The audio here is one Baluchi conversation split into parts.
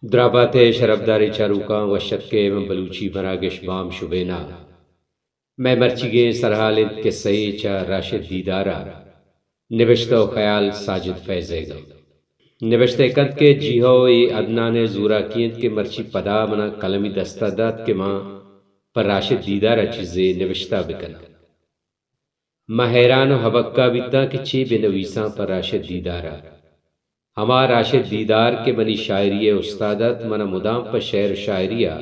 درابات ءِ شرپداریں چاروکاں، وش اتک ئے ماں بلوچی مراگش بام شبین ءَ۔ مئے مرچیگیں سرحال اِنت کسہ ئے چہ راشد دیدار ءَ۔ نبشتہ ءُ خیال ساجد فیض ئیگ ءَ۔ نبشتہ کنت کہ جی ہو، اے عدنان ءِ زوراکی اِنت کہ مرچی پدا منا قلمی دست ءَ دات کہ من پہ راشد دیدار ءَ چیزے نبشتہ بکناں۔ من حیران ءُ ہبکہ بیتاں کہ چے بہ نویساں پہ راشد دیدار ءَ۔ ہما راشد دیدار کہ منی شاعری ءِ استاد اَت، من ءَ مدام پہ شعر ءُ شاعری ءَ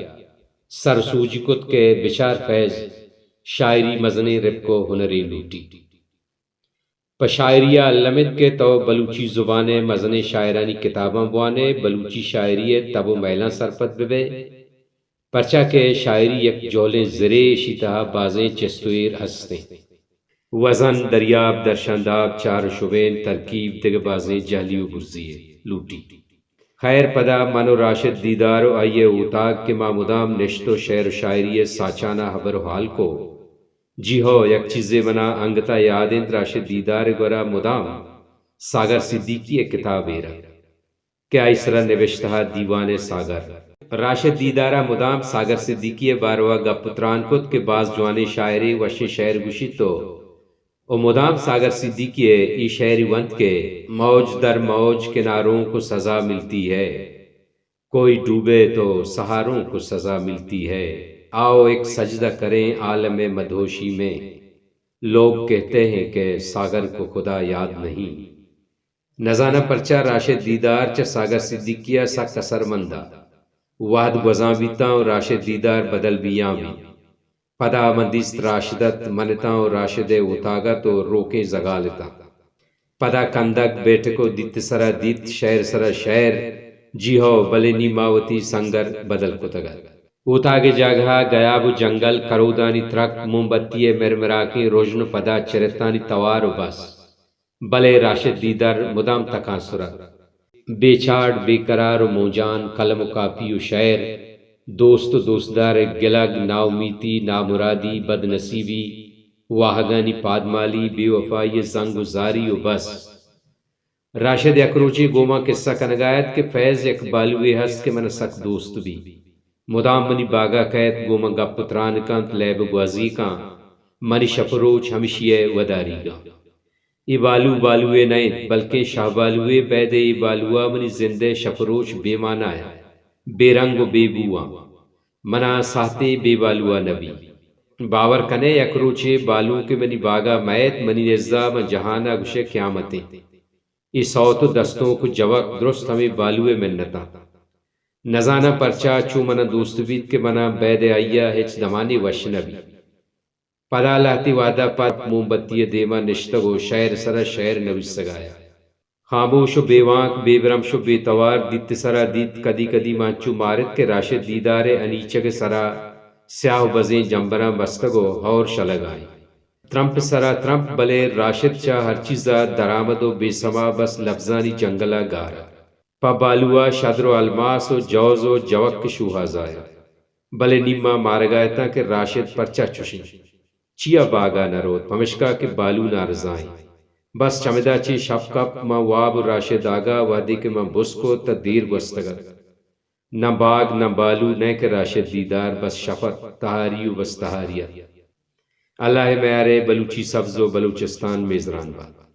سر سوجی کت کہ بچار فیض، شاعری مزنیں رپک ءُ ہنرے لوٹیت۔ پہ شاعری ءَ الم اِنت کہ تو بلوچی زبان ءِ مزنیں شاعرانی کتاباں بوان ئے، بلوچی شاعری ءِ تب ءُ مئیلاں سرپد بہ بئے، پرچا کہ شاعری یک جہلیں زرے، اشی تہا بازیں چست ءُ ایر ہست اِنت۔ وزن، دریاب، درشانداب، چار ءُ شبین، ترکیب، دگہ بازیں جہلی ءُ برزی یے لوٹیت۔ خیر، پدا من ءُ راشد دیدار ءُ آئی ءِ اوتاگ کہ ما مدام نشت ءُ شعر ءُ شاعری ءِ ساچان ءَ ہبر ءُ حال کو۔ جی ہو، یک چیزے منا انگت ءَ یاد اِنت، راشد دیدار ءِ گورا مدام ساگر صدیقی ءِ کتاب ایر اَت کہ آئی سرا نبشتہ اَت دیوان ساگر۔ راشد دیدار ءَ مدام ساگر صدیقی ءِ باروا گپ ءُ تران کت کہ باز جوانیں شاعرے، وشیں شعر گوشیت ءُ، ءُ مدام ساگر صدیقی ءِ اے شعرے ونت کہ موج در موج کناروں کو سزا ملتی ہے، کوئی ڈوبے تو سہاروں کو سزا ملتی ہے، آؤ ایک سجدہ کریں عالم مدہوشی میں، لوگ کہتے ہیں کہ ساگر کو خدا یاد نہیں۔ نزاناں پرچا راشد دیدار چہ ساگر صدیقی ءَ سک اثرمند اَت۔ وہد گوزان بیتاں ءُ راشد دیدار بدل بیان بیت۔ پدا من دیست راشد اَت، من اتاں ءُ راشد ءِ اوتاگ اَت ءُ روکیں زگال اتاں۔ پدا کندگ، بیٹک ءُ دیت سرا دیت، شعر سرا شعر، جی ہو، بلے نی ما وتی سنگر بدل کتگ اَت۔ اوتاگ ءِ جاگہ ءَ گیاب ءُ جنگل، کرودانی ترک، موم بتی ءِ مرمراکیں رژن ءُ پدا چرتانی توار ءُ بس۔ بلے راشد دیدار مدام تکانسر اَت۔ بے چاڑ، بے قرار ءُ موجان، قلم ءُ کاپی ءُ شعر، دوست ءُ دوستدار ءِ گلگ، ناامیتی، نامرادی، بدنصیبی، واہگانی پادمالی، بے وفائی ءِ زنگ ءُ زاری ءُ بس۔ راشد یک روچے گوں من قصہ کنگ ءَ اَت کہ فیض، یک بالوے ہست کہ من ءَ سک دوست بیت۔ مدام منی باگ ءَ کئیت، گوں من گپ ءُ تران کنت، لیب ءُ گوازی کنت، منی شپ ءُ روچ ہمشی ءِ وداریگ اَنت۔ اے بالو بالوے نہ اِنت، بلکیں شہبالوے۔ بید ءَ اے بالو ءَ منی زند ءِ شپ ءُ روچ بے مانا اَنت، بے رنگ ءُ بے بو اَنت۔ من ءَ ساہتے بے بالو ءَ نہ بیت۔ باور کن ئے، یک روچے بالو کہ منی باگ ءَ مئیت، منی نز ءَ، من جہان ءَ گوش ئے قیامت اِنت۔ اے سوت ءُ دستونک ءُ جوک درست ہمے بالو ءِ منت اَنت۔ نزاناں پرچا چو من ءَ دوست بیت کہ من ءَ بید ءَ آئی ءَ ہچ دمانے وش نہ بیت۔ پدا لہتے وہد ءَ پد موم بتی ءِ دیم ءَ نشتگ ءُ شعر سرا شعر نویسگ ءَ اَت۔ خاموش ءُ بے وانک، بے برمش ءُ بے توار، دیت سرا دیت، کدی کدی من انچو مارت کہ راشد دیدار ءِ انیچگ ءِ سرا سیاہ ءُ بزیں جمبراں بستگ ءُ ہور شلگ ءَ اِنت۔ ترمپ ءِ سرا ترمپ، بلے راشد چہ ہر چیز ءَ درآمد ءُ بے سما، بس لبزانی جنگل ءَ گار اَت۔ پہ بالو ءَ شدر ءُ الماس ءُ جوز ءُ جوک شوہاز ءَ اَت۔ بلے نی ما مارگ ءَ اتاں کہ راشد پرچا چش اِنت؟ چیا باگ ءَ نہ روت؟ پمشکا کہ بالو نارضا اِنت۔ بس چمدا چہ شپ کپت، من واب ءُ راشد آگاہ، وہدے کہ من بس کت تہ دیر گوستگ اَت۔ نہ باگ، نہ بالو، نئے کہ راشد دیدار، بس شپ اَت، تہاری ءُ بس تہاری اَت۔ اللہ ءِ میار ءَ بلوچی سبز ءُ بلوچستان میزران بات۔